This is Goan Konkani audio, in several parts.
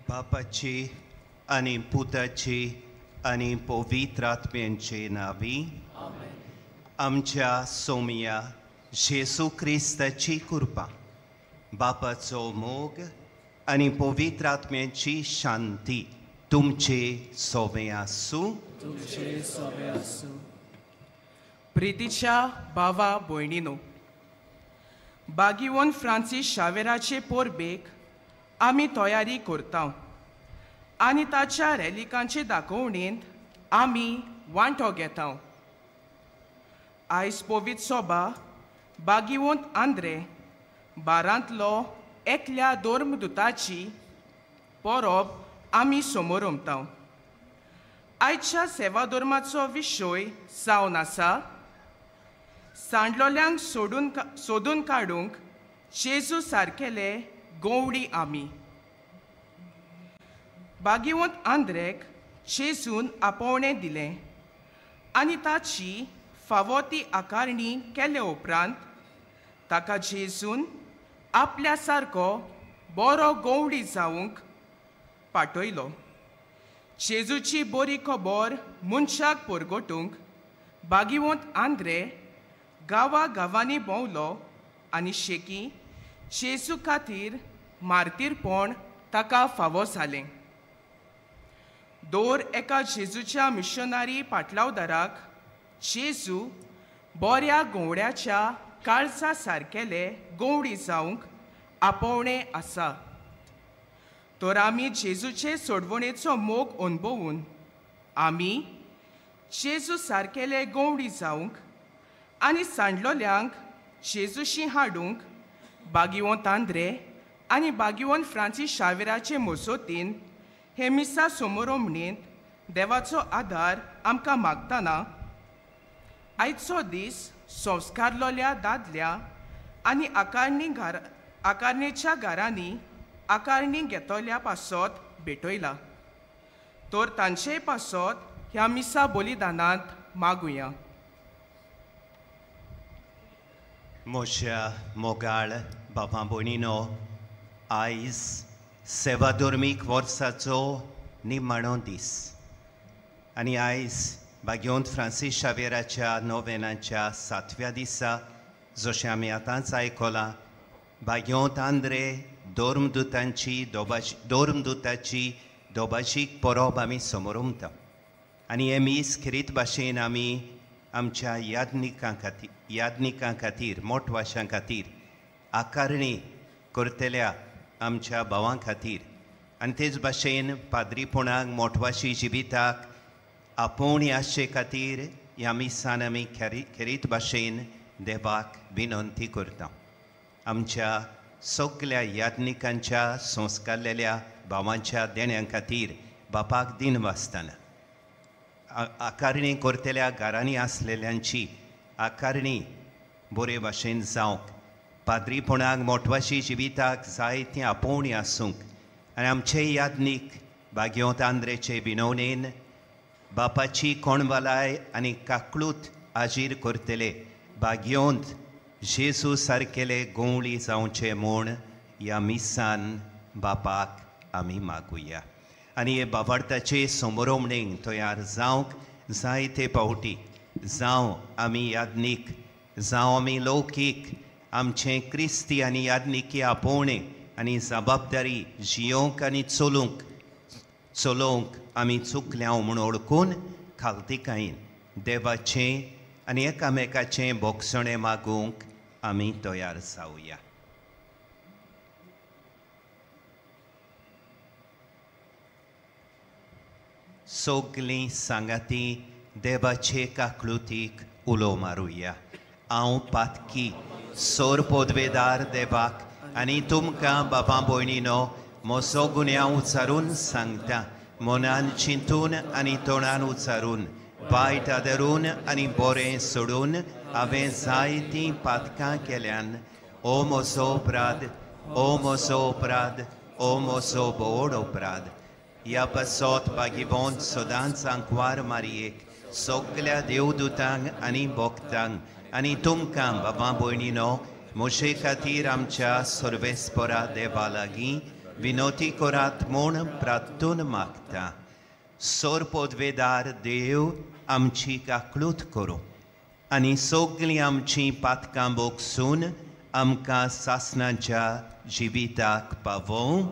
बापाची आनी पुताची आनी पवित्र आत्म्यांचे नांवी आमच्या सोमया जेजू क्रिस्ताची कृपा, बापाचो मोग आनी पवित्र आत्म्याची शांती तुमचे सोबे आसूं. तुमचे सोबे आसूं. प्रितीच्या भावा भयणीनो, बागिवन फ्रांसीस शावेराचे पोरबेक आमी तयारी करता आनी ताच्या रॅलिकांचे दाखोवणेंत आमी वांटो घेता. आयज पवित्र सोबा बागिवंत आंद्रे बारांतलो एकल्या धर्मदुताची परब आमी समोरमता. आयच्या सेवा धर्माचो विशय जावन आसा सांडलोल्यांक सोदून काडूंक जेजू सारकेले गोवडी आमी. बागिवंत आंद्रेक जेजून आपोवणें दिलें आनी ताची फावो ती आकारणी केले उपरांत ताका जेजून आपल्या सारको बरो गोवडी जावंक पाठयलो. जेजूची बरी खबर मनशाक परगटूंक बागिवंत आंद्रे गांवा गांवांनी भोंवलो आनी शेकी जेजू खातीर मार्तीरपण ताका फावो जालें. दर एका जेजूच्या मिशनारी पाटलावदाराक जेजू बऱ्या गवड्याच्या काळजा सारकेले गवडी जावंक आपोवणें आसा. तर आमी जेजूचे सोडवणेचो मोग अणभवून आमी जेजू सारकेले गवडी जावंक आनी सांडलोल्यांक जेजूशी हाडूंक बागिवंत आंद्रे आनी बागिवंत फ्रांसीस शावेराचे मजतीन हे मिसा समोरमणेंत देवाचो आदार आमकां मागतना आयचो दीस संस्कारलोल्या दादल्या आनी आकारणेच्या घरांनी आकारणी घेतल्या पासत भेटयला. तर तांचे पासत ह्या मिसा बलिदानांत मागुया. म्हज्या मोगाळ बाबा भयणीनो, आयज सेवाधर्मीक वर्साचो निमाणो दीस आनी आयज बागिवंत फ्रांसीस शावेराच्या नोवेनाच्या सातव्या दिसा, जशें आमी आतांच आयकलां, बागिवंत आंद्रे धर्मदुतांची धर्मदुताची दोबाशीक परब आमी समोरमता. आनी हे मीस खेरीत भाशेन आमी आमच्या याज्ञिकां खातीर, मोटवाशां खातीर, आकारणी करतल्या आमच्या भावां खातीर आनी तेच भाशेन पाद्रीपणाक, मोटवाशी जिविताक आपोवणी आसचे खातीर ह्या मिसान आमी खेरीत भाशेन देवाक विनंती करता. आमच्या सगल्या याज्ञिकांच्या संस्कारलेल्या भावांच्या देण्यां खातीर बापाक दिन वाचतना, आकारणी करतल्या घरांनी आसलेल्यांची आकारणी बरे भाशेन जावंक, पाद्रीपणाक, मोटवाशी जिविताक जायतीं आपोवणी आसूंक आनी आमचे याज्ञीक बागिवंत आंद्रेचे विनवणेन बापाची कोणवालाय आनी काकळूत आजीर करतले बागिवंत जेजू सारकेले गवळी जावचे म्हूण ह्या मिसान बापाक आमी मागुया. आनी हे बाबार्थाचे समोरमणेक तयार जावंक जायते पावटी, जावं आमी याज्ञीक, जावं आमी लौकीक, आमचें क्रिस्ती आनी याज्ञिकी आपोवणें आनी जबाबदारी जियोवंक आनी चलोवंक आमी चुकल्या म्हूण वळखून खालतिकायेन देवाचें आनी एकामेकाचें भोगसणें मागूंक आमी तयार जावया. सगलीं सांगाती देवाचे काकळुतीक उलो मारुया. हांव पातकी सोर पदवेदार देवाक आनी तुमकां बाबा भयणीनो म्हजो गुन्यांव उच्चारून सांगता. मनान चिंतून आनी तोंडान उच्चारून, वायट आदरून आनी बरें सोडून हांवें जायतीं पातकां केल्यान. ओ म्हजो अपराध, ओ म्हजो अपराध, ओ म्हजो बोड अपराध. ह्या पासत बागिवंत सदांच आंकवार मारयेक, सगल्या देवदूतांक आनी भक्तांक आनी तुमकां बाबा भयणीनो म्हजे खातीर आमच्या सर्वेस्परा देवा लागीं विनोती करात म्हूण प्रार्थून मागता. सोर पदवेदार देव आमची काकळूत करूं आनी सगळीं आमचीं पातकां भोगसून आमकां सासणाच्या जिविताक पावोवं.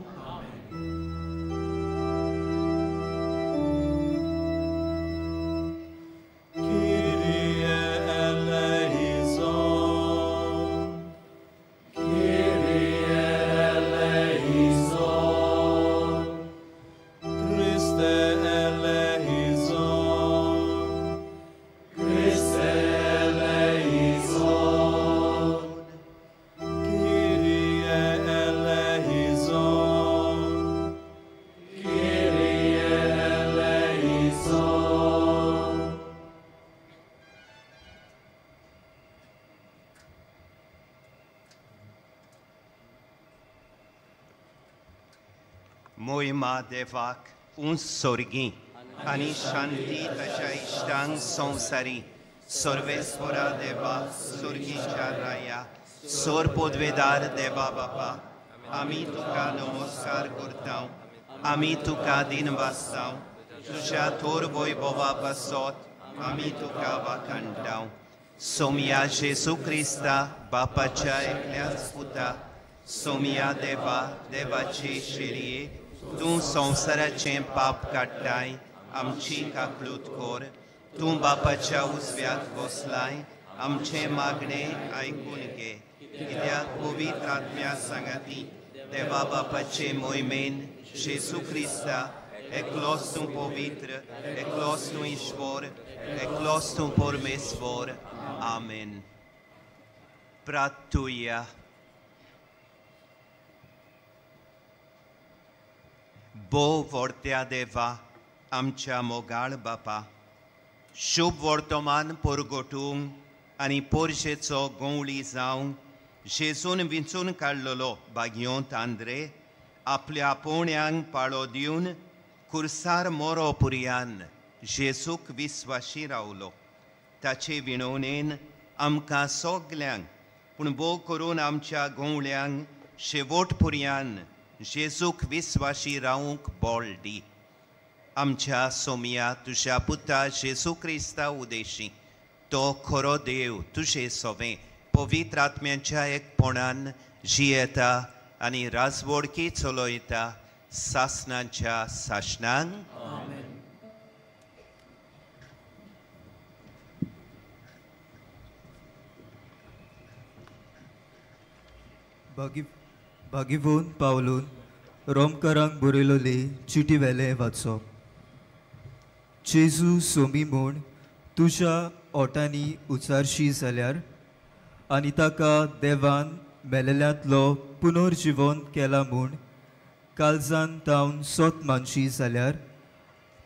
मोहिमा देवाक उंच सोर्गी आनी शांती ताच्या इश्टांक संवसारी. सर्वेस्परा देवा सोर्गीच्या राया सोर पदवेदार देवा बापा, आमी तुका नमस्कार करता, आमी तुका दिनवासता, तुज्या थोर वैभवा पासत आमी तुका वाखाणटा. सोमया जेजू क्रिस्ता बापाच्या एकल्याच पुता, सोमया देवा देवाचे शेरये, तूं संवसाराचें पाप काडटाय आमची काकळूत कर. तूं बापाच्या उजव्याक बसलाय आमचें मागणें आयकून घे. कित्याक पवित्र आत्म्या सांगाती देवा बापाचे मोहिमेन जेजू क्रिस्ता एकलोच तूं पवित्र, एकलोच तूं ईश्वर, एकलोच तूं परमेश्वर. आमेन. प्रार्थुया. भोव व्हडत्या देवा आमच्या मोगाळ बापा, शुभ वर्तमान परगटूंक आनी पोरशेचो गंवळी जावंक जेजून विंचून काडलेलो भाग्योंत आंद्रे आपल्या आपोवण्यांक पाळो दिवन कुर्सार मोरो पुरयान जेजूक विस्वाशी रावलो. ताचे विणवणेन आमकां सगल्यांक पूण भोव करून आमच्या गंवळ्यांक शेवट पुरयान जेजूक विस्वाशी रावंक बळ दी. आमच्या सोमया तुज्या पुता जेजू क्रिस्ता उदेशी तो खरो देव तुजे सोवें पवित्र आत्म्यांच्या एकपणान जियेता आनी राजवडकी चलयता सासणाच्या सासणांक. भागीवून पावलून रोमकरांक बरयलोले चिटी वेले वाचप. जेजू सोमी म्हूण तुज्या ओटांनी उचारशी जाल्यार आनी ताका देवान मेलेल्यांतलो पुनर्जिवन केला म्हूण काळजान तावन सोत मानशी जाल्यार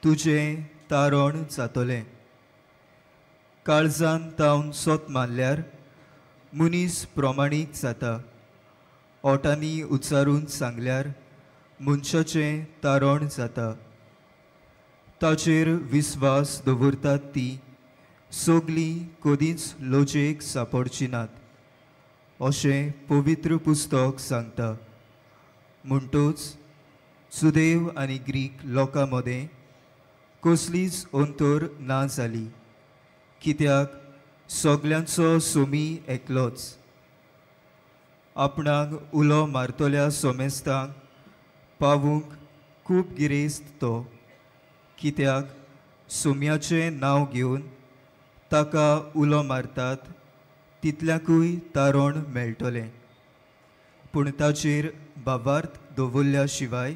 तुजें तारण जातलें. काळजान तावन सोत मानल्यार मनीस प्रमाणीक जाता. ओटांनी उच्चारून सांगल्यार मनशाचें तारण जाता. ताचेर विस्वास दवरतात ती सगळीं कदींच लजेक सापडची नात अशें पवित्र पुस्तक सांगता. म्हणटूच सुदेव आनी ग्रीक लोकां मदें कसलीच अंतर ना जाली, कित्याक सगल्यांचो सोमी एकलोच. आपणाक उलो मारतल्या सोमेस्तांक पावूंक खूब गिरेस्त तो, कित्याक सोम्याचें नांव घेवन ताका उलो मारतात तितल्याकूय तारण मेळटलें. पूण ताचेर भावार्थ दवरल्या शिवाय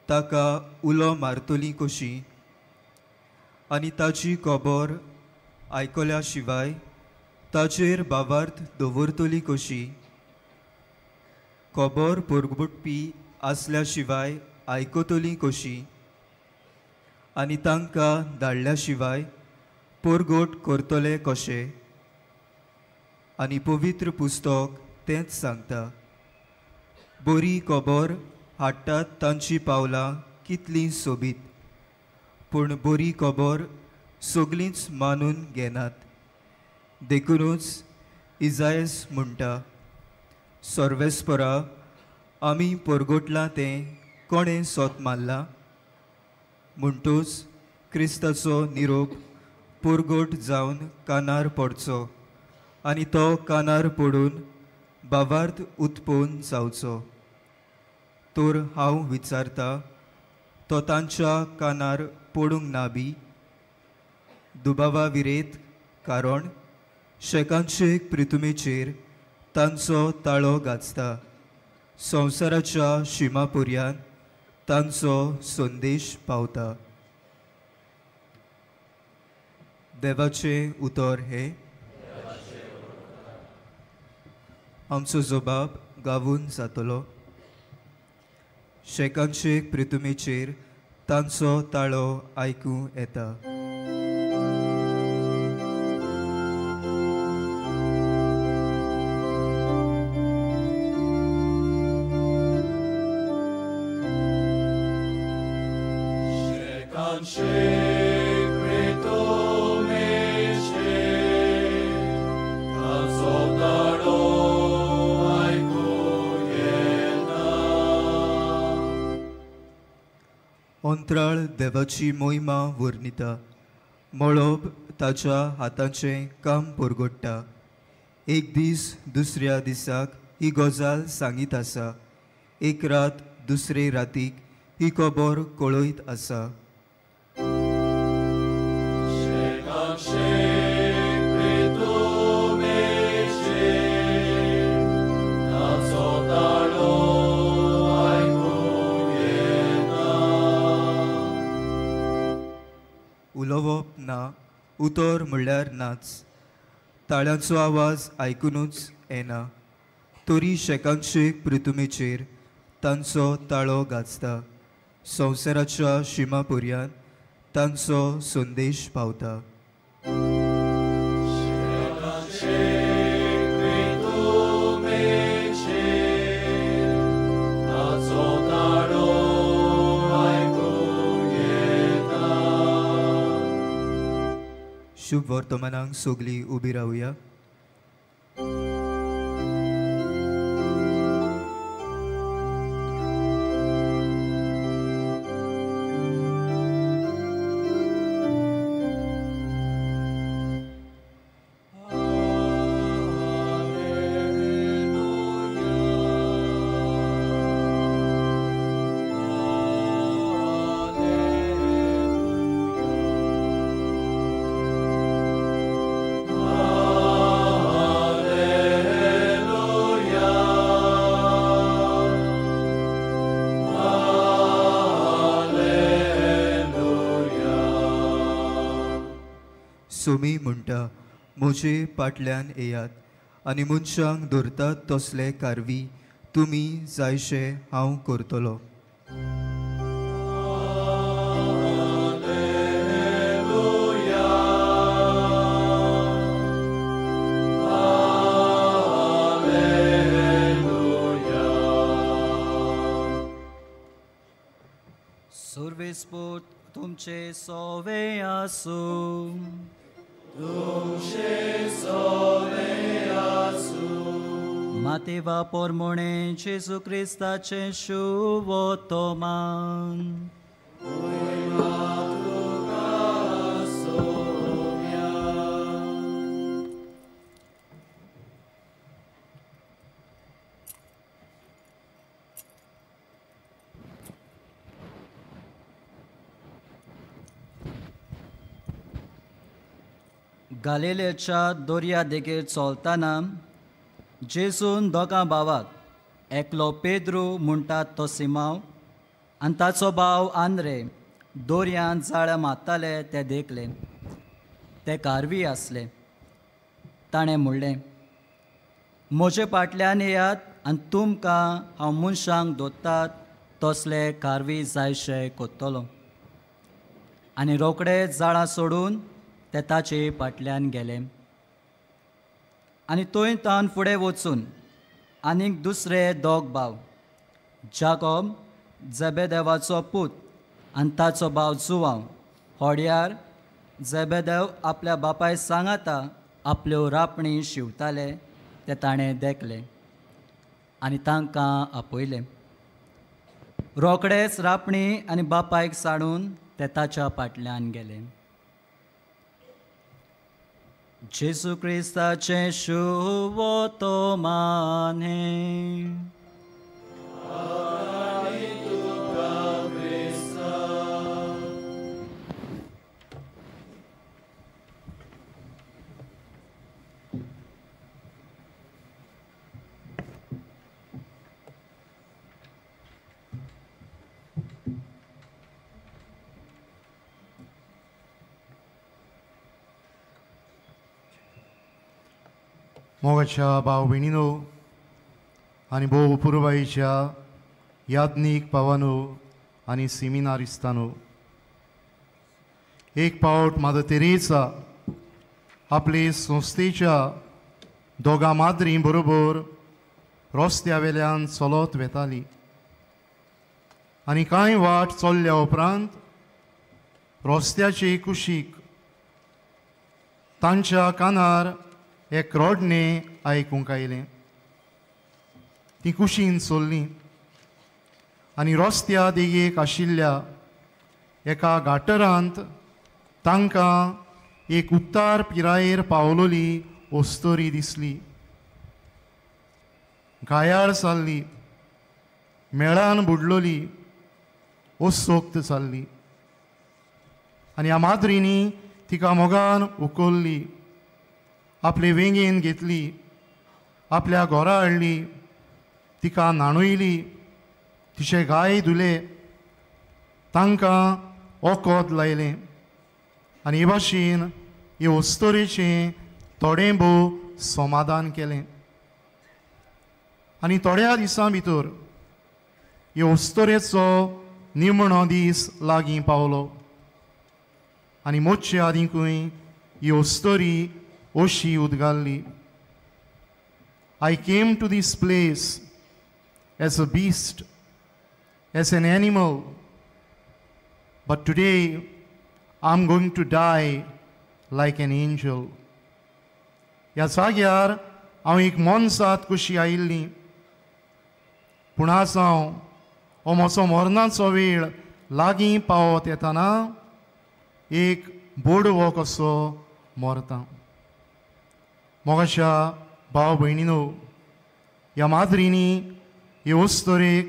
ताका उलो मारतली कशी आनी ताची खबर आयकल्या शिवाय ताचेर भावार्थ दवरतली कशी? खबर परगटपी आसल्या शिवाय आयकतली कशी आनी तांकां धाडल्या शिवाय परगट करतले कशे? आनी पवित्र पुस्तक तेंच सांगता, बरी खबर हाडटात तांची पावलां कितलीं सोबीत, पूण बरी खबर सगळींच मानून घेनात. देखुनूच इजायस म्हणटा, सर्वेस्परा आमी परगटलां तें कोणें सोत मारलां? म्हणटूच क्रिस्ताचो निरोप परगट जावन कानार पडचो आनी तो कानार पडून भावार्थ उत्पन्न जावचो. तर हांव विचारता, तो तांच्या कानार पडूंक ना बी? दुबावा विरेत, कारण शेकांचे प्रितुमेचेर तांचो ताळो गाजता, संवसाराच्या शिमा पर्यंत तांचो संदेश पावता. देवाचें उतर हें. आमचो जबाब गावून जातलो. शेकांचे प्रितुमेचेर तांचो ताळो आयकूं येता. अंतराळ देवाची मोहिमा वर्णिता, मळब ताच्या हाताचें काम परगट्टा. एक दीस दुसऱ्या दिसाक ही गजाल सांगीत आसा, एक रात दुसरे रातीक ही खबर कळयत आसा. उलोवप ना, उतर म्हणल्यार नाच, ताळ्यांचो आवाज आयकुनूच येना, तरी शेकांचे प्रितुमेचेर तांचो ताळो गाजता, संवसाराच्या शिमा पर्यंत तांचो संदेश पावता. शुभ वर्तमानांक सगळीं उबी रावया. सोमी म्हणटा, म्हजे पाटल्यान येयात आनी मनशांक धरतात तसले कारवी तुमी जायशे हांव करतलो. सुर्वेस्पोत तुमचे सोवे आसूं. मातेवा पोरमोणे जेजू क्रिस्ताचें शुभोतमान. गालिलेच्या दर्या देगेर चलतना जेजून दोगां भावाक, एकलो पेद्रू म्हणटात तो सिमांव आनी ताचो भाव आंद्रे, दर्यांत जाळ्यां मारताले ते देखले. ते कारवी आसले. ताणें म्हणलें, म्हजे फाटल्यान येयात आनी तुमकां हांव मनशांक दोत्तात तसले कारवी जायशे कोत्तलो. आनी रोखडे जाळां सोडून ते ताचे फाटल्यान गेले. आनी थंय तावन फुडें वचून आनीक दुसरे दोग भाव, जाकोब जेबेदेवाचो पूत आनी ताचो भाव जुवांव, होड्यार जेबेदेव आपल्या बापाय सांगाता आपल्यो रापणी शिंवताले ते ताणें देखले. आनी तांकां आपयले. रोखडेच रापणी आनी बापायक साडून ते ताच्या फाटल्यान गेले. जेजू क्रिस्ताचें शुभवर्तमान. मोगाच्या भाव भयणीनो आनी भोव पुर्वाईच्या याज्ञीक पावानो आनी सिमिनारिस्तानो, एक पावट मादर तेरेसा आपले संस्थेच्या दोगां माद्रीं बरोबर रस्त्या वेल्यान चलत वेताली आनी कांय वाट चल्ल्या उपरांत रस्त्याचे कुशीक तांच्या कानार एक रडणें आयकूंक आयलें. ती कुशीन चल्ली आनी रस्त्या देगेक आशिल्ल्या एका गाटरांत तांकां एक उत्तार पिरायेर पावलोली ओस्तोरी दिसली. घायाळ जाल्ली, मेळान बुडलोली, ओसोक्त जाल्ली आनी ह्या माद्रींनी तिका मोगान उखल्ली, आपले वेंगेन घेतली, आपल्या घरा हाडली, तिका न्हाणयली, तिचे घाय धुले, तांकां वखद लायलें आनी हे भाशेन हे अस्तोरेचें थोडें भोव समाधान केलें. आनी थोड्या दिसां भितर हे अस्तोरेचो निमणो दीस लागीं पावलो आनी मोडचे आदींकूय ही अस्तोरी अशी उदगारली, I came to this place as a beast, as an animal, but today I am going to die like an angel. ह्या जाग्यार हांव एक मनसात कशी आयिल्ली, पूण आज हांव हो म्हजो मरणाचो वेळ लागीं पावत येतना एक बोडवो कसो मरता. मोगाच्या भाव भयणीनो, ह्या माद्रींनी हे अस्तोरेक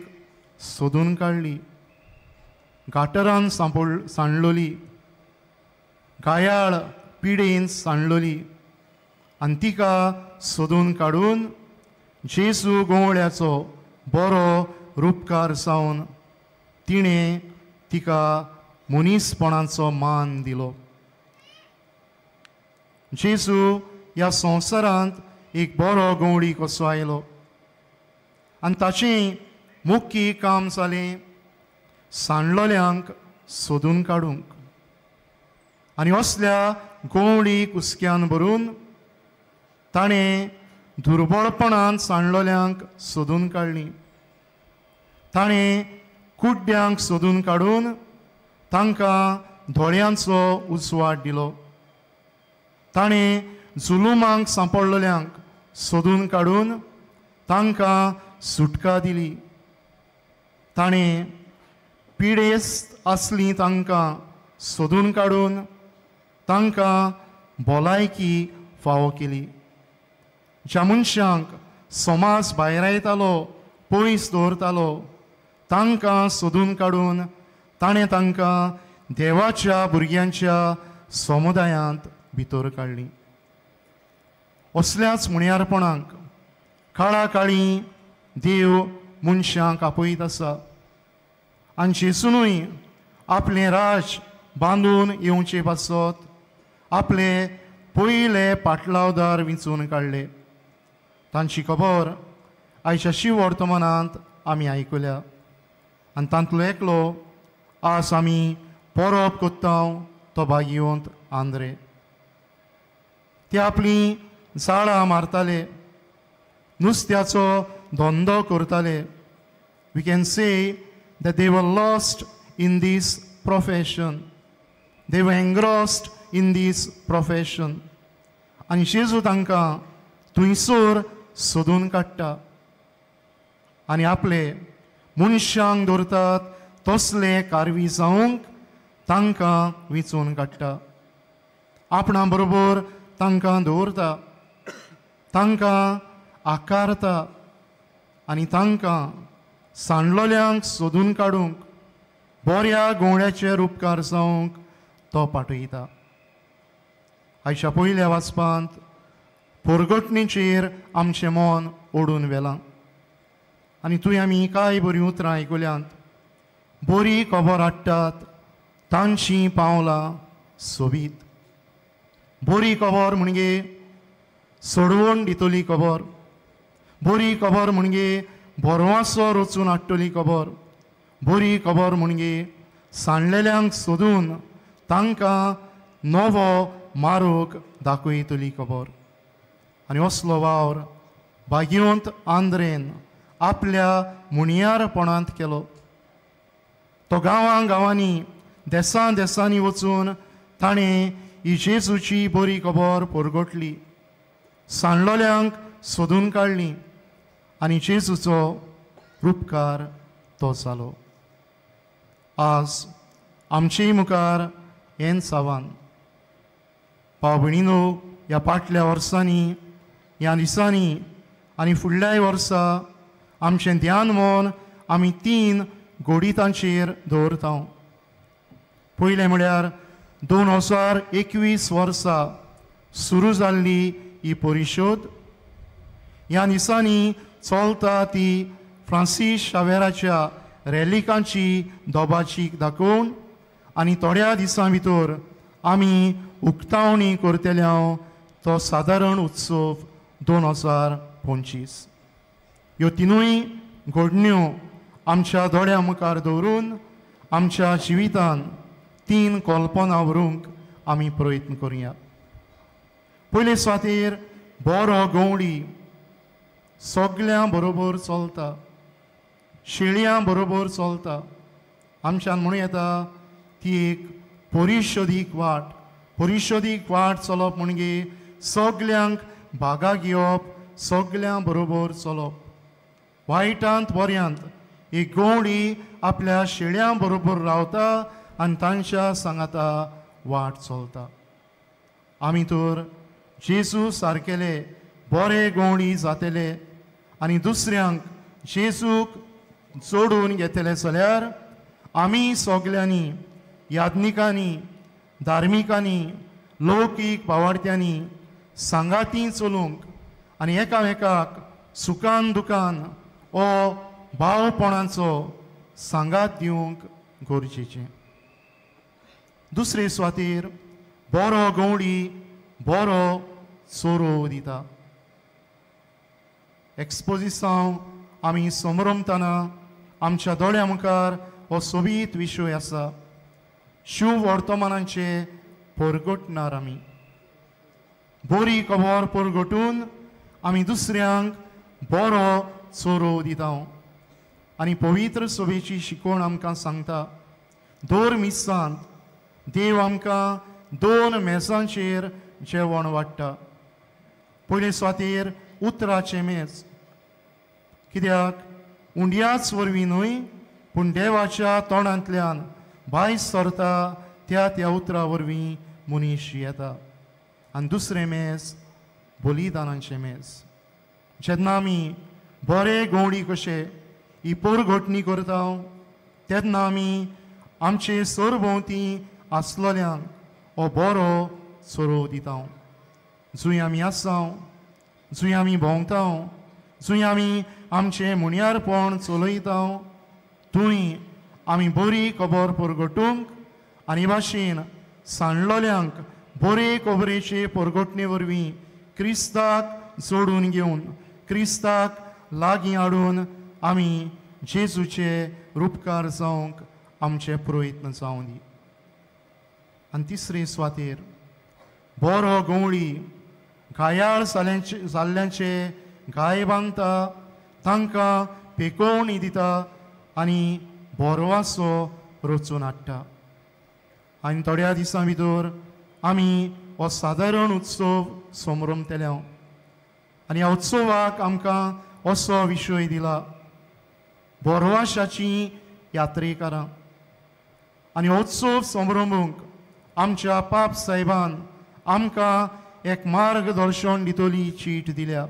सोदून काडली, गाटरान सांडलोली, घायाळ पिडेन सांडलोली आनी तिका सोदून काडून जेजू गोंवळ्याचो बरो रुपकार जावन तिणें तिका मनीसपणाचो मान दिलो. जेजू ह्या संवसारांत एक बरो गवळी कसो आयलो आनी ताचें मुख्य काम जालें सांडलोल्यांक सोदून काडूंक आनी असल्या गवळी कुसक्यान भरून ताणें दुर्बळपणान सांडलोल्यांक सोदून काडलीं, ताणें कुड्ड्यांक सोदून काडून तांकां दोळ्यांचो उजवाड दिलो, ताणें जुलुमांक सांपडलोल्यांक सोदून काडून तांकां सुटका दिली, ताणें पिडेस्त आसलीं तांकां सोदून काडून तांकां भलायकी फावो केली. ज्या मनशांक समाज भायरायतालो, पयस दवरतालो, तांकां सोदून काडून ताणें तांकां देवाच्या भुरग्यांच्या समुदायांत भितर काडलीं. असल्याच मुणयारपणाक काळा काळी देव मनशांक आपयत आसा आनी जेजूनय आपलें राज बांदून येवचे पासत आपले पयले पाटलावदार विंचून काडले. तांची खबर आयच्या शिव वर्तमानांत आमी आयकुल्या आनी तांतलो एकलो आज आमी परब कोत्ता तो भाग्यवंत आंद्रे. ते आपलीं जाळां मारताले, नुस्त्याचो धंदो करताले. We can say that they were lost in this profession, they were engrossed in this profession. आनी जेजू तांकां थंयसर सोदून काडटा. आनी आपले मनशांक दवरतात तसले कारवी जावंक तांकां विंचून काडटा, आपणा बरोबर तांकां दवरता, तांकां आकारता आनी तांकां सांडलोल्यांक सोदून काडूंक बऱ्या गवळ्याचे रुपकार जावंक तो पाठयता. आयच्या पयल्या वाचपांत पोरगटणीचेर आमचें मन ओडून व्हेलां आनी तुवें आमी कांय बरीं उतरां आयकुल्यांत. बरी खबर हाडटात तांचीं पावलां सोबीत. बरी खबर म्हणजे सोडवण दितली खबर, बरी खबर म्हणजे बरवासो रचून हाडटली खबर, बरी खबर म्हणजे सांडलेल्यांक सोदून तांकां नवो मार्ग दाखयतली खबर. आनी असलो वावर भाग्यवंत आंद्रेन आपल्या मुणयारपणांत केलो. तो गांवां गांवांनी देसां देसांनी वचून ताणें ही जेजूची बरी खबर परगटली, सांडलोल्यांक सोदून काडली आनी जेजूचो रुपकार तो जालो. आज आमचे मुखार हेंच आव्हान. भाव भयणीनो, ह्या फाटल्या वर्सांनी, ह्या दिसांनी आनी फुडल्याय वर्सा आमचें ध्यान मन आमी तीन गोडितांचेर दवरता. पयलें म्हळ्यार 2021 वर्सा सुरू जाल्ली ही परिशोद. ह्या दिसांनी चलता ती फ्रांसीस शावेराच्या रॅलिकांची दोबाची दाखोवन आनी थोड्या दिसां भितर आमी उक्तावणी करतले तो सादारण उत्सव 2025. ह्यो तिनूय घडण्यो आमच्या दोळ्या मुखार दवरून आमच्या जिवितान तीन कल्पना व्हरूंक आमी प्रयत्न करुया. पयले सुवातेर बरो गवळी सगळ्यां बरोबर चलता, शेळयां बरोबर चलता. आमच्यान म्हणूं येता ती एक परिशोदीक वाट. परिशोदीक वाट चलप म्हणजे सगल्यांक भागा घेवप, सगळ्यां बरोबर चलप. वायटांत बऱ्यांत एक गवळी आपल्या शेळयां बरोबर रावता आनी तांच्या सांगाता वाट चलता. आमी तर जेजू सारकेले बरे गवळी जातले आनी दुसऱ्यांक जेजूक जोडून घेतले जाल्यार आमी सगल्यांनी, याज्ञिकांनी, धार्मिकांनी, लौकीक पावाडत्यांनी सांगाती चलूंक आनी एकामेकाक सुखान दुखान ओ भावपणाचो सांगात दिवंक गरजेचें. दुसरे सुवातेर बरो गवळी बरो चोरो दिता. एक्सपोजिसांव आमी समरमतना आमच्या दोळ्या मुखार हो सोबीत विशय आसा. शिव वर्तमानांचे परगटणार आमी बरी खबर परगटून आमी दुसऱ्यांक बरो चोरो दिता. आनी पवित्र सभेची शिकवण आमकां सांगता दर मिसांत देव आमकां दोन मेजांचेर जेवण वाडटा. पयले सुवातेर उतराचें मेज, कित्याक उंड्याच वरवीं न्हय पूण देवाच्या तोंडांतल्यान भायर सरता त्या त्या उतरा वरवीं मनीस येता. आनी दुसरें मेज बलिदानाचें मेज. जेन्ना आमी बरे गवळी कशे ही पोरघटणी करता तेन्ना आमी आमचे सरभोंवती आसलोल्यांक हो बरो चरोव दिता. जंय आमी आसा, जंय आमी भोंवता, जंय आमी आमचें मुणयारपण चलयता थंय आमी बरी खबर परगटूंक आनी भाशेन सांडलोल्यांक बरे खबरेचे परगटणे वरवीं क्रिस्ताक जोडून घेवन क्रिस्ताक लागीं हाडून आमी जेजूचे रुपकार जावंक आमचे प्रयत्न जावं दी. आनी तिसरे सुवातेर बरो गवळी घायाळ जाल्ल्यांचे घाय बांदता, तांकां पेकोवणी दिता आनी बोरवासो रचून हाडटा. आनी थोड्या दिसां भितर आमी हो सादारण उत्सव समरमतले. आनी ह्या उत्सवाक आमकां असो विशय दिला, बोरवाशाचीं यात्रेकारां. आनी उत्सव संभ्रमूंक आमच्या पाप साहेबान आमकां एक मार्गदर्शन दितली चीट दिल्या,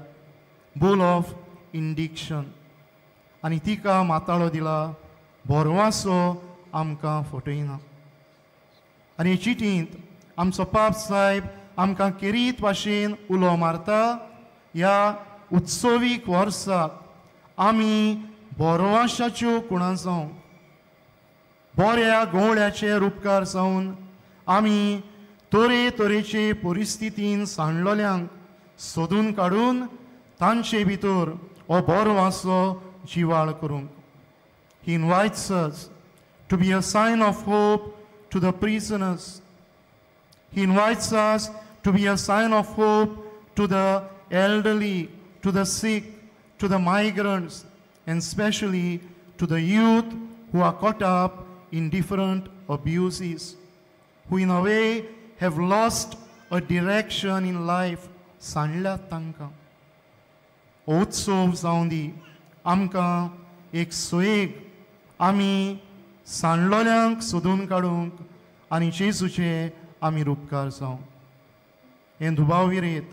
बुल ऑफ इंडिक्शन. आनी तिका माताळो दिला बोरवासो आमकां फटयना. आनी चिटींत आमचो पाप साहेब आमकां केरीत भाशेन उलो मारता, ह्या उत्सवीक वर्साक आमी बोरवाशाच्यो कुणां जावंक, बऱ्या गवळ्याचे रुपकार जावन आमी तरे तरेचे परिस्थितीन सांडलोल्यांक सोदून काडून तांचे भितर हो बरो वासो जिवाळ करूंक. He invites us to be a sign of hope to the prisoners. He invites us to be a sign of hope to the elderly, to the sick, to the migrants, and especially to the youth who are caught up in different abuses, who in a way have lost a direction in life. सांडल्यात तांकां उत्सव जावं दी आमकां एक सोयेग आमी सांडलोल्यांक सोदून काडूंक आनी जेजूचे आमी रुपकार जावं. हें दुबाव विरेत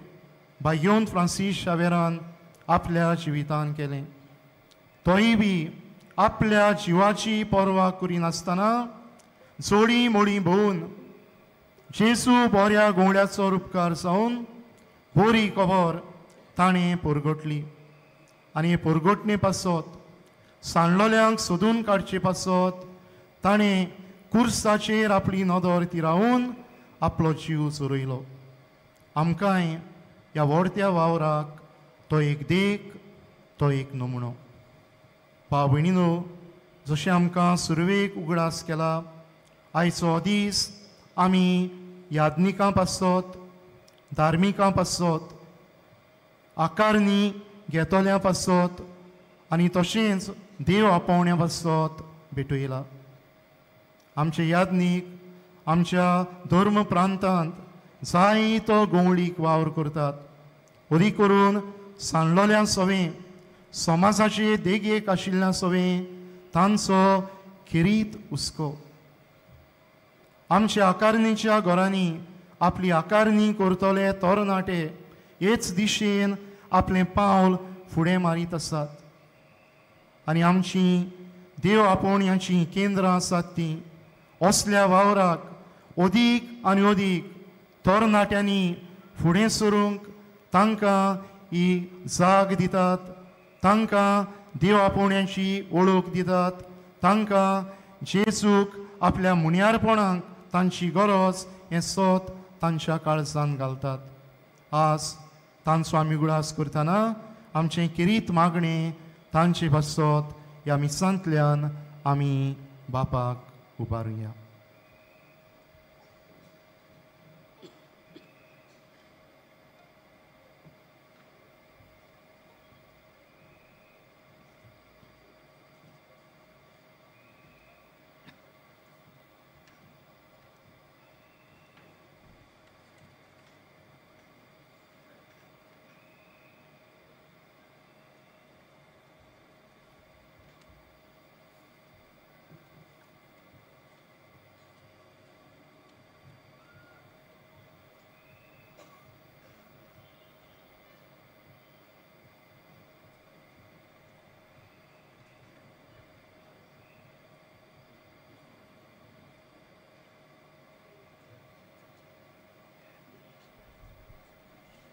भाग्योन फ्रांसीस शावेरान आपल्या जिवितान केलें. तोय बी आपल्या जिवाची पर्वा करिनासतना जोडी मोडी भोवन जेजू बऱ्या गोंवड्याचो रुपकार जावन बरी खबर ताणें परगटली. आनी परगटणे पासत सांडलोल्यांक सोदून काडचे पासत ताणें कुर्साचेर आपली नदर तिरावन आपलो जीव चोरयलो. आमकांय ह्या व्हडत्या वावराक तो एक देख, तो एक नमुनो. भाव भयणीनो, जशें आमकां सुरवेक उगडास केला, आयचो दीस आमी याज्ञिकां पासत, धार्मिकां पासत, आकारणी घेतल्या पासत आनी तशेंच देव आपोवण्या पासत भेटयला. आमचे याज्ञीक आमच्या धर्म प्रांतांत जायतो गोंवळीक वावर करतात. अदीक करून सांडलोल्या सवें, समाजाचे देगेक आशिल्ल्या सवें तांचो खेरीत हुस्को. आमच्या आकारणीच्या घरांनी आपली आकारणी करतले तरणाटे हेच दिशेन आपलें पावल फुडें मारीत आसात. आनी आमची देव आपोवण्याचीं केंद्रां आसात तीं असल्या वावराक अदीक आनी अदीक तरणाट्यांनी फुडें सरूंक तांकां ही जाग दितात, तांकां देव आपोवण्याची वळख दितात, तांकां जेजूक आपल्या मुन्यारपणाक तांची गरज हें सत तांच्या काळजान घालतात. आज तांचो आमी उगडास करतना आमचें किरीत मागणें तांचे पासत ह्या मिसांतल्यान आमी बापाक उबारुया.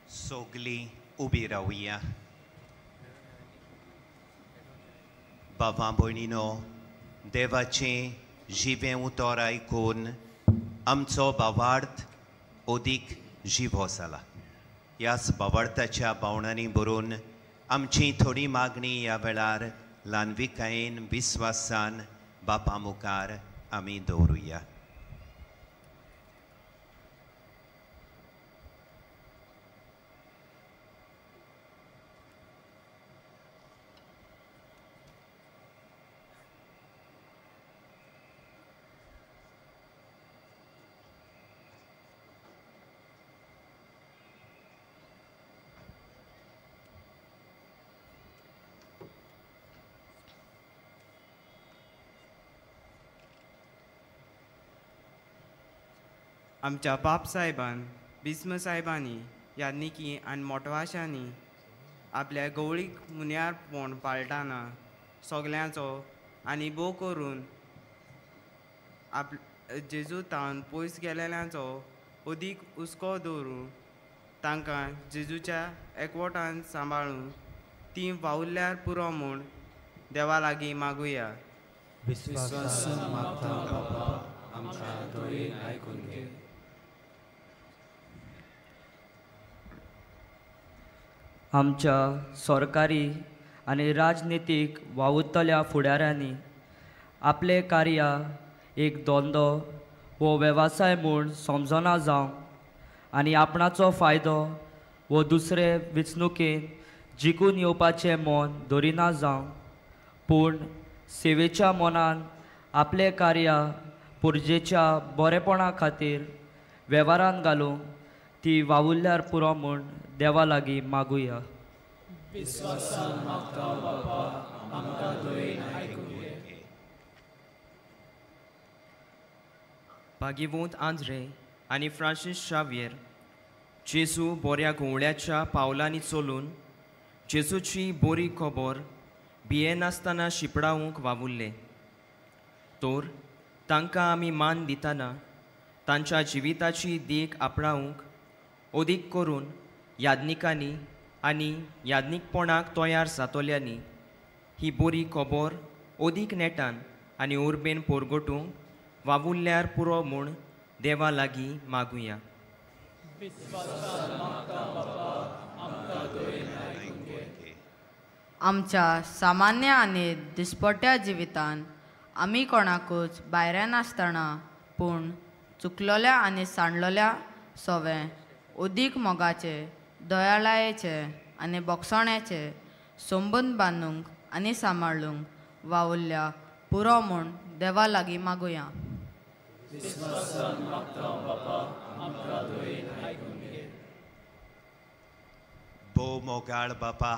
सगळीं उबी रावया. बाबा भयणीनो, देवाचें जिवें उतर आयकून आमचो भावार्थ अदीक जिवो जाला. ह्याच भावार्थाच्या भावनांनी भरून आमची थोडी मागणी ह्या वेळार ल्हानविकायेन विस्वासान बापा मुखार आमी दवरुया. आमच्या बाप साहेबान बिस्म साहेबांनी यादनिकी आनी मोटवाशांनी आपल्या गवळीक मुन्यारपण पाळटाना सगल्यांचो आनी भोव करून आप जेजू तावन पयस गेलेल्यांचो अदीक हुस्को दवरून तांकां जेजूच्या एकवटान सांबाळून ती वावुरल्यार पुरो म्हूण देवा लागीं मागुया. विस्वासान मागता बापा आमकां दयेन आयकून घे. आमच्या सरकारी आनी राजनितीक वावुरतल्या फुडाऱ्यांनी आपले कार्य एक धंदो वो वेवसाय म्हूण समजना जावं आनी आपणाचो फायदो वो दुसरे वेंचणुकेन जिखून येवपाचें मन दवरिना जावं, पूण सेवेच्या मनान आपलें कार्य पुरजेच्या बरेपणा खातीर वेव्हारान घालूंक ती वावुरल्यार पुरो म्हूण देवा लागीं मागुया. विस्वासान मागता बापा आमकां दयेन आयकून घे. भाग्यवंत आंद्रे आनी फ्रांसीस शाव्येर जेजू बोऱ्या घुंवळ्याच्या पावलांनी चलून जेजूची बोरी खबर भियेनासतना शिंपडावंक वावुरले. तर तांकां आमी मान दितना तांच्या जिविताची देख आपणावंक अदीक करून यादनिकांनी आनी यादनिकपणाक तयार जातल्यांनी ही बोरी खबर अदीक नेटान आनी उर्बेन परगटूंक वावुरल्यार पुरो म्हूण देवा लागीं मागुया. आमच्या सामान्य आनी दिसपट्ट्या जिवितान आमी कोणाकूच भायऱ्या नासतना पूण चुकलोल्या आनी सांडलोल्या सोवें उदीक मोगाचे दयाळायेचे आनी बोगसण्याचे संबंद बांदूंक आनी सांबाळूंक वावुरल्या पुरो म्हूण देवा लागीं मागुया. भोव मोगाळ बापा,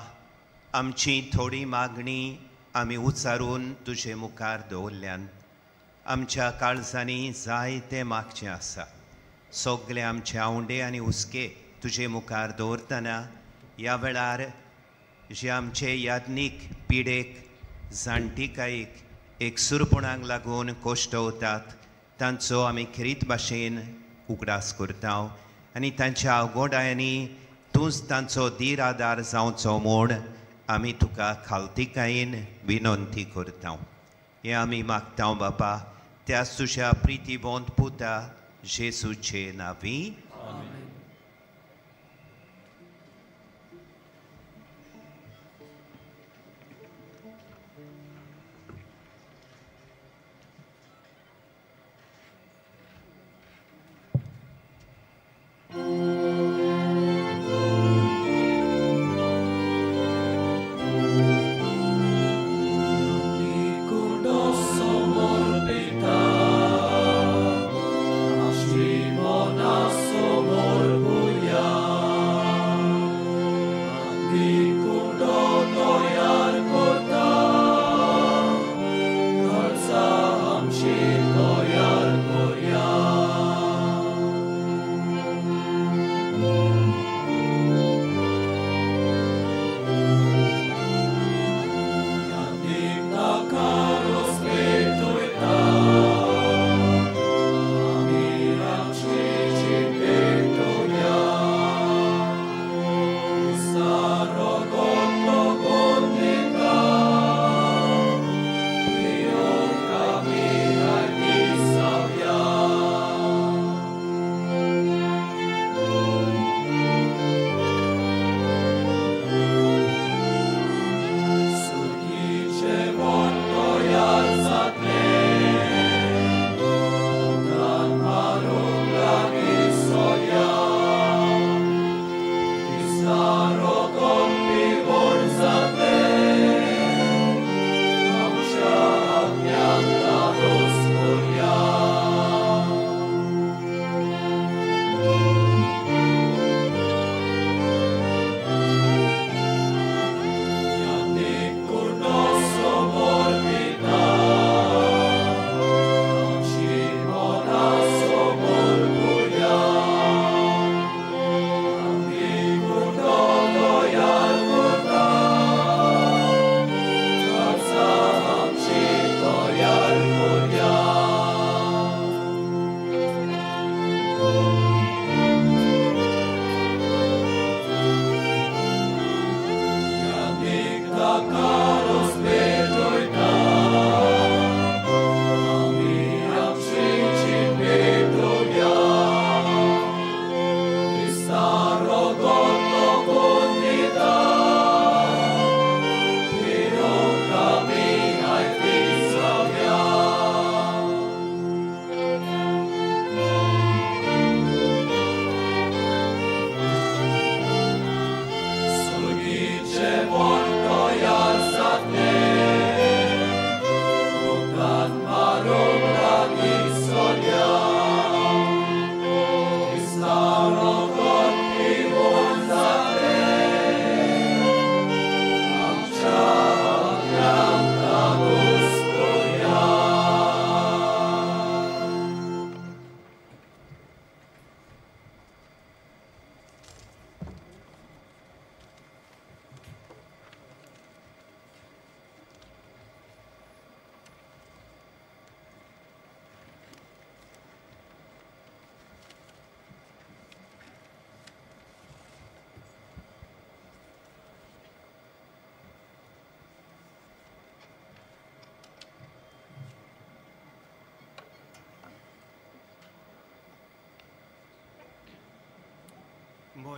आमची थोडी मागणी आमी उच्चारून तुजे मुखार दवरल्यान आमच्या काळजांनी जायते मागचें आसा. सगळे आमचे आवंडे आनी हुस्के तुजे मुखार दवरतना ह्या वेळार जे आमचे यादनीक पिडेक जाणटिकायेक एकसुरपणाक लागून कश्टवतात तांचो आमी खेरीत भाशेन उगडास करता आनी तांच्या अवगोडायांनी तूंच तांचो धीर आदार जावचो म्हूण आमी तुका खालतिकायेन विनंती करता. हें आमी मागता बापा त्या तुज्या प्रितीवंत पुता जेजूचे नांवी. Simona somor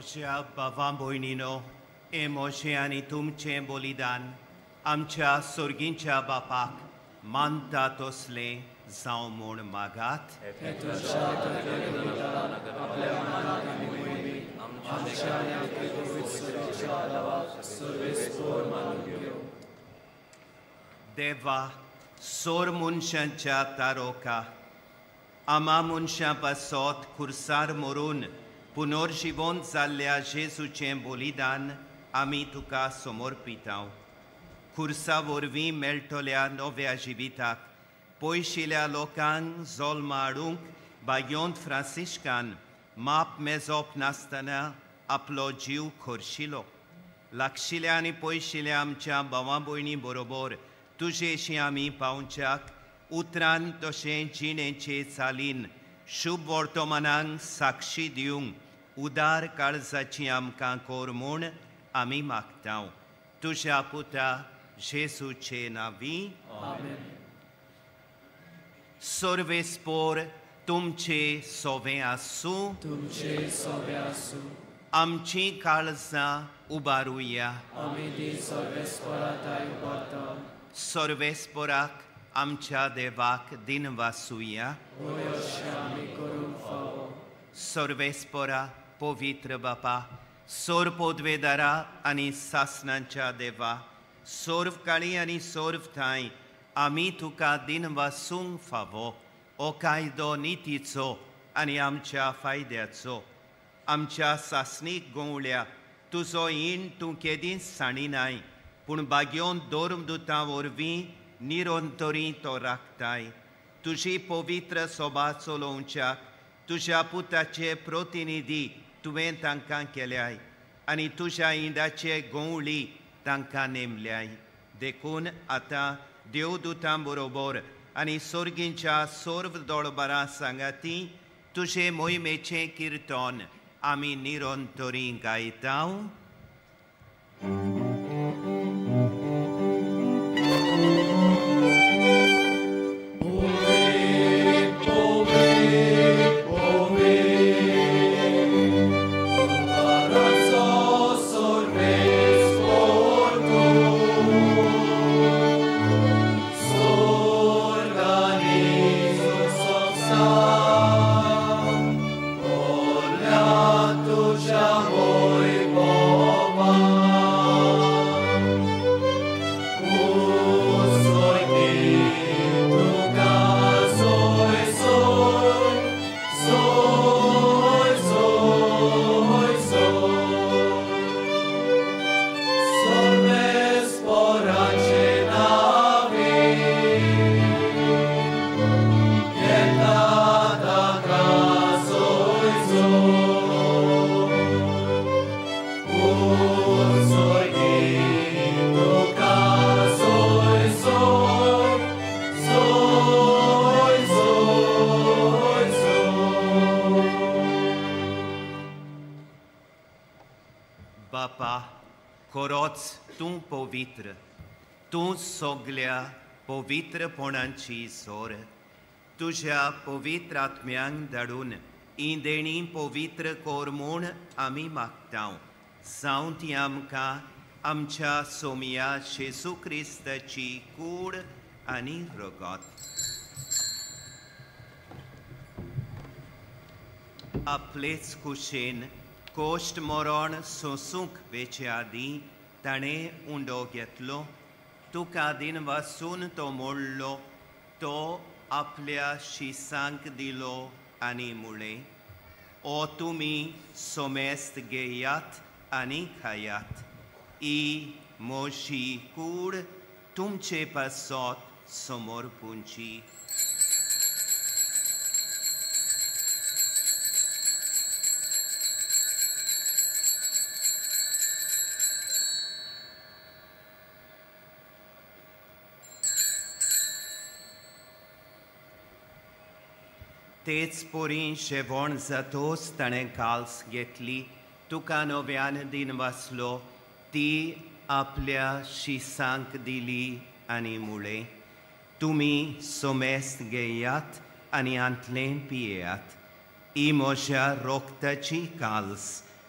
म्हज्या भावा भयणीनो, हें म्हजें आनी तुमचें बलिदान आमच्या सोर्गींच्या बापाक मानता तसलें जावं म्हूण मागात. देवा, सोर मनशांच्या तारोका आमा मनशां पासत खुर्सार मरून पुनर्जिवंत जाल्ल्या जेजूचें बलिदान आमी तुका समर्पितांव. खुर्सा वरवीं मेळटल्या नव्या जिविताक पयशिल्या लोकांक जल्म हाडूंक बाग्योंत फ्रांसिस्कान माप मेजप नासतना आपलो जीव खर्शिलो. लागशिल्या आनी पयशिल्या आमच्या भावा भयणी बरोबर तुजेशी आमी पावच्याक उतरान तशें जिणेचे चालीन शुभ वर्तमानांक साक्षी दिवंक उदार काळजाची आमकां कोर म्हूण आमी मागता. तुज्या पुता जेजूचे नांवी. सर्वेस्पोर तुमचे सोवे आसूं. तुमचे सोवे आसूं. आमची काळजां उबारुया. आमी ती सर्वेस्पोरा थांय उबारता. सर्वेस्पोराक आमच्या देवाक दिनवासुया. होय अशें आमी करूंक फावो. सर्वेस्पोरा पवित्र बापा, सोर पोदवेदारा आनी सासणांच्या देवा, सोर्व काळी आनी सोर्व थांय आमी तुका दिनवासूंक फावो. हो कायदो नितीचो आनी आमच्या फायद्याचो. आमच्या सासणीक गोंवळ्या तुजो ईण तूं केदींच सांडिनाय, पूण बागयोन धर्मदुतां वरवीं निरंतरी तो राखताय. तुजी पवित्र सोबा चलोवच्याक तुज्या पुताचे प्रतिनिधी तुवें तांकां केल्याय आनी तुज्या इंडाचे गोंवळी तांकां नेमल्याय. देखून आतां देवदुतां बरोबर आनी सोर्गींच्या सर्व दळबारां सांगाती तुजे मोहिमेचें किर्तन आमी निरंतरी गायता. तूं पवित्र, तूं सगल्या पवित्रपणाची सोर. तुज्या पवित्र आत्म्यांक धाडून ही देणी पवित्र कोर म्हूण आमी मागता. जावं ती आमकां आमच्या सोमया जेजू क्रिस्ताची कूड आनी रगत. आपलेच कुशेन कोश्ट मरण सोंसूंक वेचे आदीं ताणें उंडो घेतलो. तुका दिनवासून तो मोडलो, तो आपल्या शिसांक दिलो आनी मुळें, ओ तुमी सोमेस्त घेयात आनी खायात, ही म्हजी कूड तुमचे पासत समर्पूंची. तेच परी शेवण जातोच ताणें काल्स घेतली, तुका नव्यान दिनवासलो, ती आपल्या शिसांक दिली आनी मुळें, तुमी सोमेस्त घेयात आनी आंतलें पियेयात, ही म्हज्या रोगताची काल्स,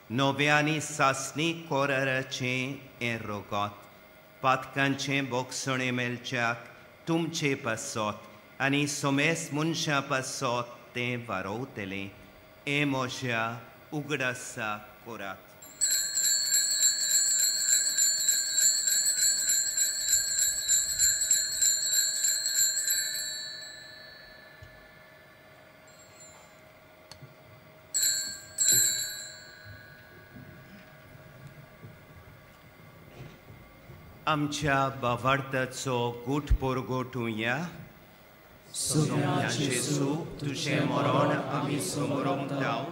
नव्या आनी सासणी कोराराचें हें रोगोत पातकांचें बोगसणें मेळच्याक तुमचे पासत आनी सोमेस मनशां पासत तें वारोवतलें. हें म्हज्या उगडासा करात. आमच्या बावार्थाचो गूट पोरगोटुया. सोम्या जेजू, तुजें मरण आमी समोरमताव,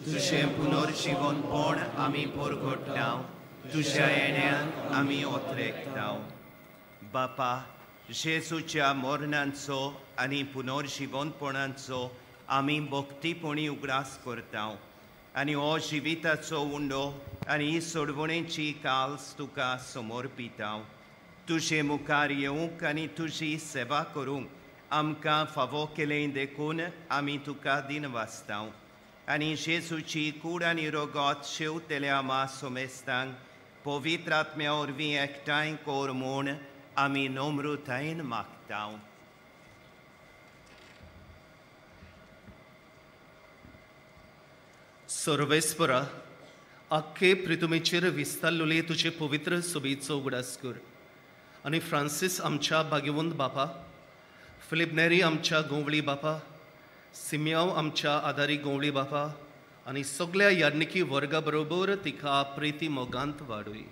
तुजें पुनर्जिवनपण आमी पोरगोटाव, तुज्या येण्यान आमी ओतरेकताव. बापा, जेजूच्या मरणांचो आनी पुनर्जिवनपणाचो आमी भक्तीपणी उगडास करताव आनी हो जिविताचो उंडो आनी ही सोडवणेची काल्स तुका समर्पिताव. तुजे मुखार येवंक आनी तुजी सेवा करूंक आमकां फावो केलें देखून आमी तुका दिनवासताव आनी जेजूची कूड आनी रोगोत शेवतल्या आमा सोमेस्तांक पवित्र आत्म्या वरवीं एकठांय कर म्हूण आमी नम्रतायेन मागताव. सर्वेस्परा, आख्खे प्रितुमेचेर विस्तारलेले तुजे पवित्र सोबीचो उगडास कर आनी फ्रांसीस आमच्या भाग्यवंत बापा, फिलीप नेरी आमच्या गोंवळी बापा, सिमियांव आमच्या आदारी गोंवळी बापा आनी सगळ्या याज्ञिकी वर्गा बरोबर तिका प्रिती मोगांत वाडूय.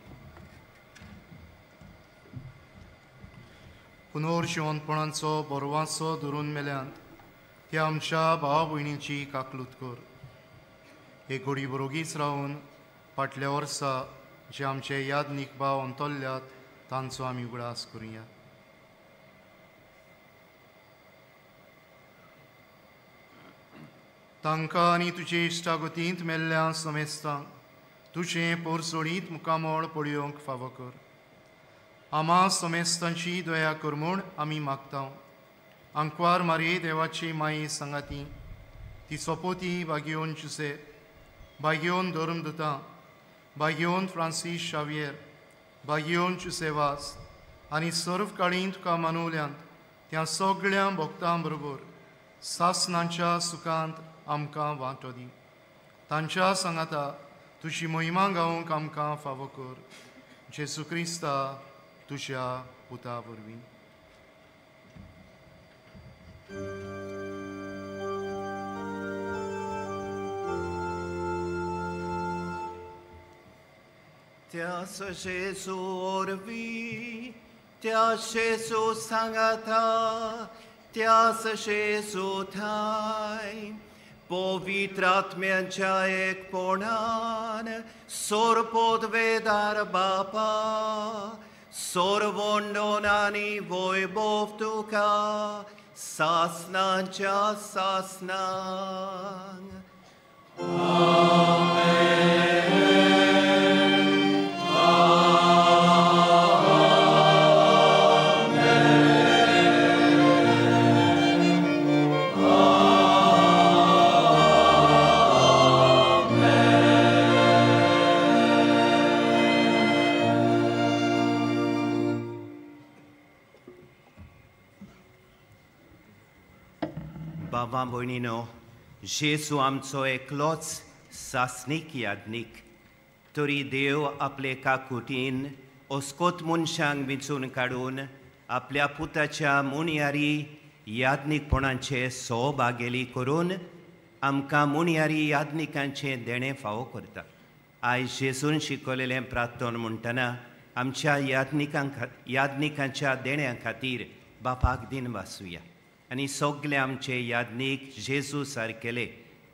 पुनर्जिवंतपणाचो बरवाचो धरून मेल्यांत त्या आमच्या भाव भयणीची काकलूत कर. एक घडी बरोगीच रावन फाटल्या वर्सा जे आमचे यादनीक भाव अंतरल्यात तांचो आमी उगडास करुया. तांकां आनी तुजे इश्टागतींत मेल्ल्या समेस्तांक तुजें पोरसोडीत मुखामळ पळोवंक फावो कर. आमा समेस्तांची दया कर म्हूण आमी मागता. आंकवार मारये देवाची माये सांगाती ती सोपोती बागेवन जुसे, बागेवन धर्मदूतां, बागेवन फ्रांसीस शावियर, बागेवन जुसेवास आनी सर्व काळीं तुका मानवल्यांत त्या सगळ्या भक्तां बरोबर सासनांच्या सुखांत आमकां वांटो दी. तांच्या सांगाता तुजी महिमा गावंक आमकां फावो कर. जेजू क्रिस्ता तुज्या पुता वरवीं. त्यास जेजू वरवीं, त्या जेजू सांगाता, त्यास जेजू ठाय पवित्र आत्म्यांच्या एकपणान सोरपोदवेदार बापा, सोरवंडोन आनी वैभव तुका सासनाच्या सासनांक. बाबा भयणीनो, जेजू आमचो एकलोच सासणीक याज्ञीक, तरी देव आपले काकुटीन ओस्कोत मनशांक विंचून काडून आपल्या पुताच्या मुणयारी याज्ञीकपणाचे सहभागेली करून आमकां मुणयारी याज्ञिकांचें देणें फावो करता. आयज जेजून शिकवलेलें प्रार्थन म्हणटना आमच्या याज्ञिकांच्या देण्या खातीर बापाक दिन वासुया आनी सगळे आमचे याज्ञीक जेजू सारकेले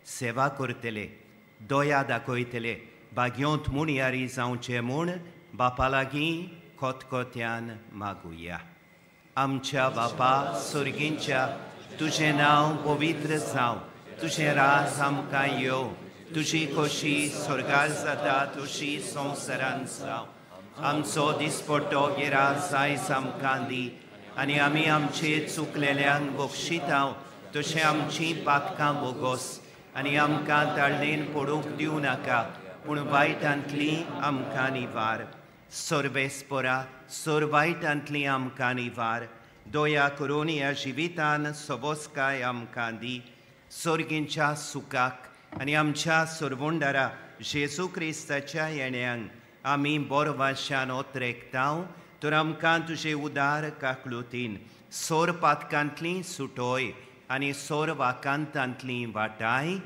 सेवा करतले, दया दाखयतले, भाग्योंत मुणयारी जावचे म्हूण बापा लागीं खतखत्यान मागुया. आमच्या बापा सर्गींच्या, तुजें नांव पवित्र जावं, तुजें राज आमकां येवं, तुजी खोशी स्वर्गार जाता तशी संवसारान जावं. आमचो दिसपट्टो गिरास आयज आमकां दी आनी आमी आमचे चुकलेल्यांक बक्षितांव तशें आमचीं पातकां बोगोस आनी आमकां ताळणेन पडूंक दिवं नाका, पूण वायटांतली आमकां निवार. सर्वेस्पोरा सोर वायटांतली आमकां निवार. दया करून ह्या जिवितान सोबोसकाय आमकां दी. सोर्गींच्या सुखाक आनी आमच्या सोरवंडारा जेजू क्रिस्ताच्या येण्यांक आमी बोरवाशान ओतरेकतांव. तर आमकां तुजे उदार काकलुतीन सोर पातकांतली सुटोय आनी सोर वाकांतांतली वाटाय.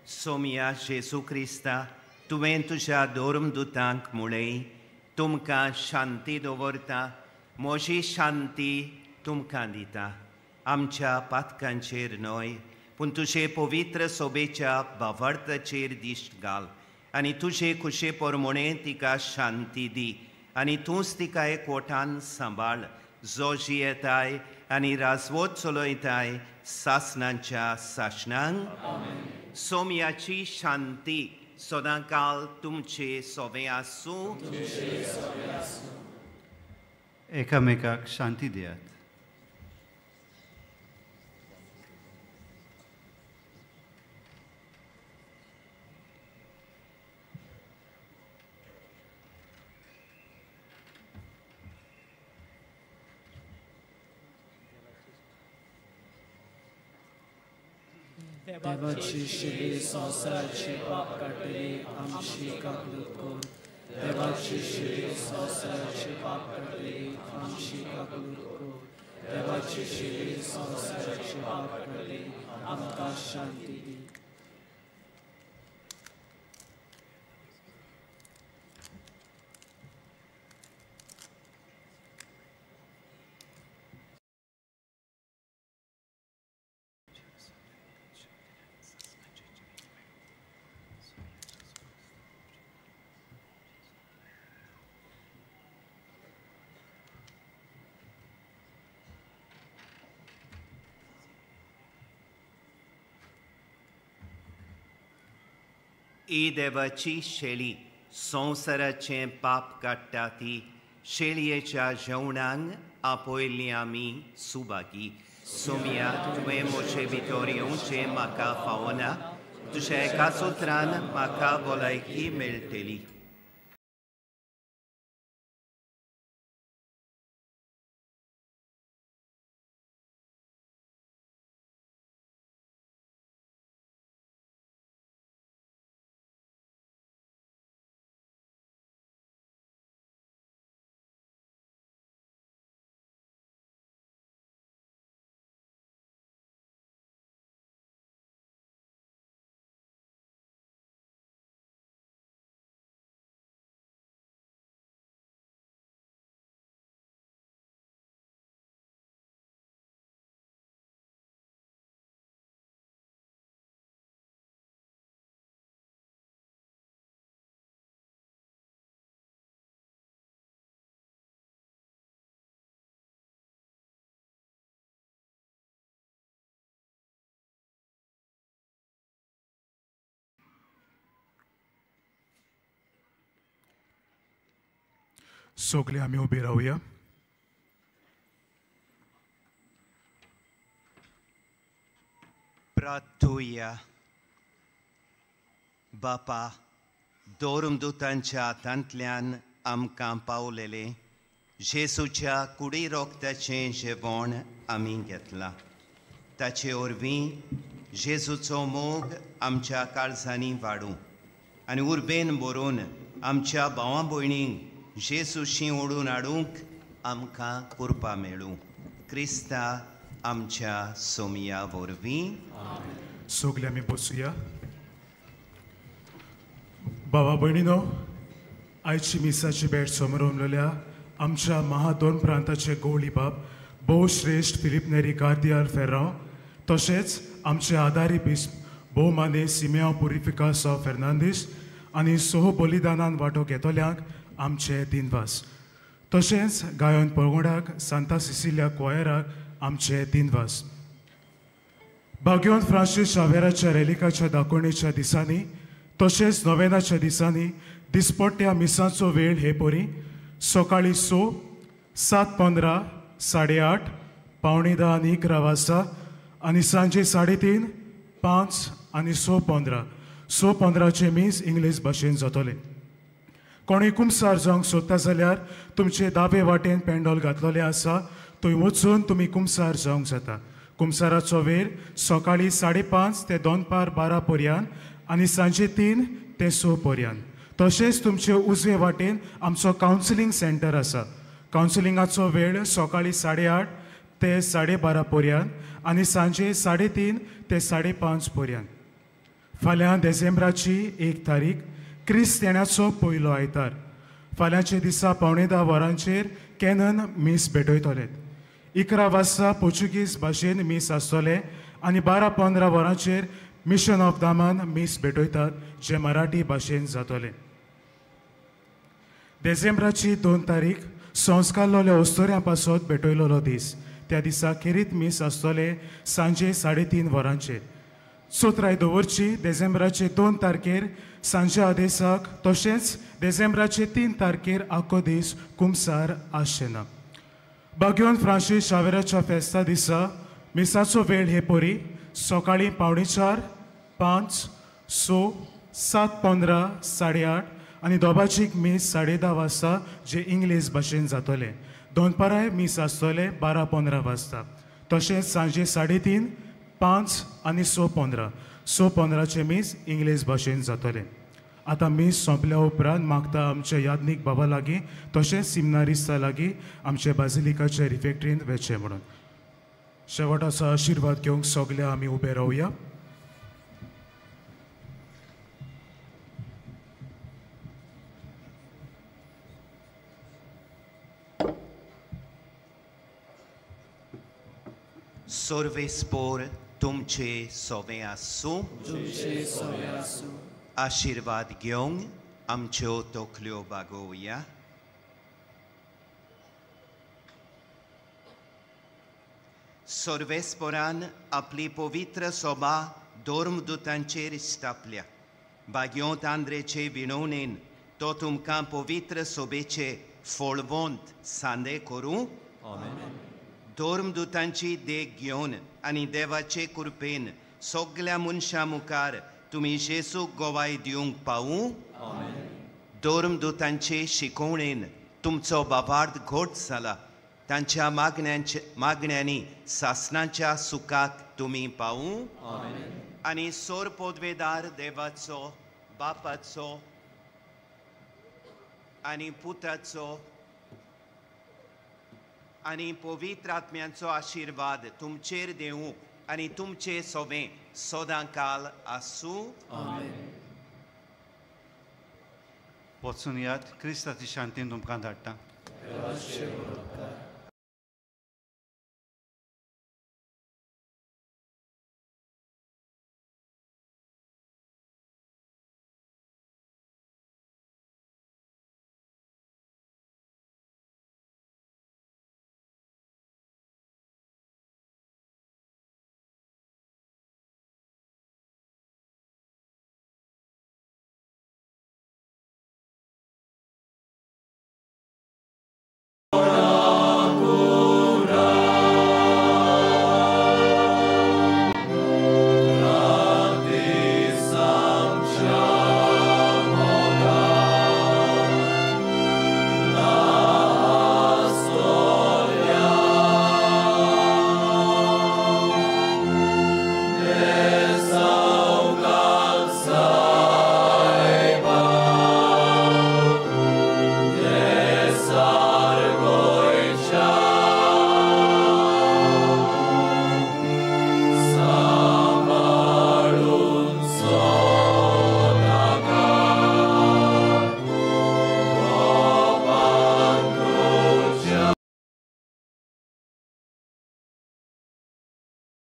सोमया जेजू क्रिस्ता, तुवें तुज्या धर्मदुतांक म्हळें, तुमकां शांती दवरता, म्हजी शांती तुमकां दिता. आमच्या पातकांचेर न्हय पूण तुजे पवित्र सोबेच्या भावार्थाचेर दिश्ट घाल आनी तुजे खुशे प्रमाणे तिका शांती दी आनी तूंच तिका एकवटान सांबाळ, जो जियेताय आनी राजवत चलयताय सासणांच्या सासणांक. सोमयाची शांती सदांकाल तुमचे सोबे आसूं. एकामेकाक शांती दियात. देवाची शिली संवसाराची पाप काडटली आमची काकलूत कर. देवाची शिली संवसाराची पाप काडटली आमची काकलूत कर. देवाची शिली संवसाराची पाप काडटली आमकां शांती दी. ही देवाची शेळी संवसाराचें पाप काडटा ती शेळयेच्या जेवणांक आपयल्ली आमी सुभागी. सोमया, तुवें म्हजे भितर येवचें म्हाका फावना, तुज्या एका सुत्रान म्हाका भलायकी मेळटली. सगळे आमी उबे रावया. प्रार्थुया. बापा, धर्मदुतांच्या हातांतल्यान आमकां पावलेलें जेजूच्या कुडी रोगताचें जेवण आमी घेतलां. ताचे वरवीं जेजूचो मोग आमच्या काळजांनी वाडूं आनी उर्बेन बरोवन आमच्या भावा भयणींक जेजूशी ओडून हाडूंक आमकां कृपा मेळूं. क्रिस्ता आमच्या सोमया वरवीं. सगळे आमी बसुया. बाबा भयणीनो, आयची मिसाची भेट समरोमलेल्या आमच्या महादोन प्रांताचे गवळी बाब भोवश्रेश्ठ फिलीप नेरी गार्दियाल फेर्रांव, तशेंच आमचे आदारी बिस्प भोवमाने सिमियांव पुरिफिकासांव फेर्नांदीस आनी सोह बलिदानान वांटो घेतल्यांक आमचे दिनवास. तशेंच गायन पंगडाक, सांता सिसिलिया क्वायराक आमचे दिनवास. भाग्यवंत फ्रांसीस शावेराच्या रेलिकाच्या दाखोवणेच्या दिसांनी तशेंच नोवेनाच्या दिसांनी दिसपट्ट्या मिसांचो वेळ हे परी सकाळीं 6, 7:15, 8:30, 9:45 आनी 11 वाजता आनी सांजे 3:30, 5 आनी 6:15. 6:15 मीस इंग्लीश भाशेन जातलें. कोणूय कुमसार जावंक सोदता जाल्यार तुमचे दावे वाटेन पेंडोल घातलेलें आसा, थंय वचून तुमी कुमसार जावंक जाता. कुमसाराचो वेळ सकाळीं 5:30 ते दनपार 12 पर्यंत आनी सांजे 3 ते 6 पर्यंत. तशेंच तुमचे उजवे वाटेन आमचो कावन्सिलींग सेंटर आसा. कावन्सिलिंगाचो वेळ सकाळीं 8:30 ते 12:30 पर्यंत आनी सांजे 3:30 ते 5:30 पर्यंत. फाल्यां डिसेंबराची 1 तारीख, क्रिस्त येण्याचो पयलो आयतार. फाल्यांचे दिसा 9:45 वरांचेर कॅनन मीस भेटयतले. 11 वाजता पोर्चुगीज भाशेन मीस आसतलें आनी 12:15 वरांचेर मिशन ऑफ दामान मीस भेटयतात, जें मराठी भाशेन जातलें. डिसेंबराची 2 तारीख संस्कारलोल्या अस्तोऱ्यां पासत भेटयलोलो दीस. त्या दिसा खेरीत मीस आसतलें सांजे 3:30 वरांचेर. चौथराय दवरची डिसेंबराचे 2 तारखेर सांजे आदेसाक, तशेंच डिसेंबराचे 3 तारखेर आखो दीस कुमसार आसचें ना. बाग्योन फ्रांसीस शावेराच्या फेस्ता दिसा मिसाचो वेळ हे परी सकाळीं 3:45, 5, 6, 7:15, 8:30 आनी दोबाचीक मीस 10:30 वाजता, जे इंग्लीश भाशेन जातलें. दनपाराय मीस आसतलें 12:15 वाजता. तशेंच सांजे 3:30, 5 आनी 6:15. 6:15 मीस इंग्लीश भाशेन जातलें. आतां मीस सोंपल्या उपरांत मागता आमच्या याज्ञीक बाबा लागीं तशेंच सिमनारिस्ता लागीं आमच्या बाजिलिकाच्या रिफेक्ट्रींत वचचें म्हणून. शेवटाचो आशिर्वाद घेवंक सगळे आमी उबे रावया. सर्वेस्पोर तुमचे सोवे आसूं. आशिर्वाद घेवंक आमच्यो तकल्यो बागोवया. सर्वेस्पोरान आपली पवित्र सोबा धर्मदूतांचेर स्थापल्या. बाग्योंत आंद्रेचे विणवणेन तो तुमकां पवित्र सोबेचे फळवंत सांदे करूं. धर्मदूतांची देख घेवन आनी देवाचे कृपेन सगल्या मनशां मुखार तुमी जेजूक गवाय दिवंक पावूं. धर्मदूतांचे शिकवणेन तुमचो बाबार्थ घोट जाला. तांच्या मागण्यांनी सासणाच्या सुखाक तुमी पावूं. आनी सोर पदवेदार देवाचो, बापाचो आनी पुताचो आनी पवित्र आत्म्यांचो आशिर्वाद तुमचेर देवूं आनी तुमचे सोबें सदां काल आसूं. वचून यात, क्रिस्ताची शांतीन तुमकां धाडटा.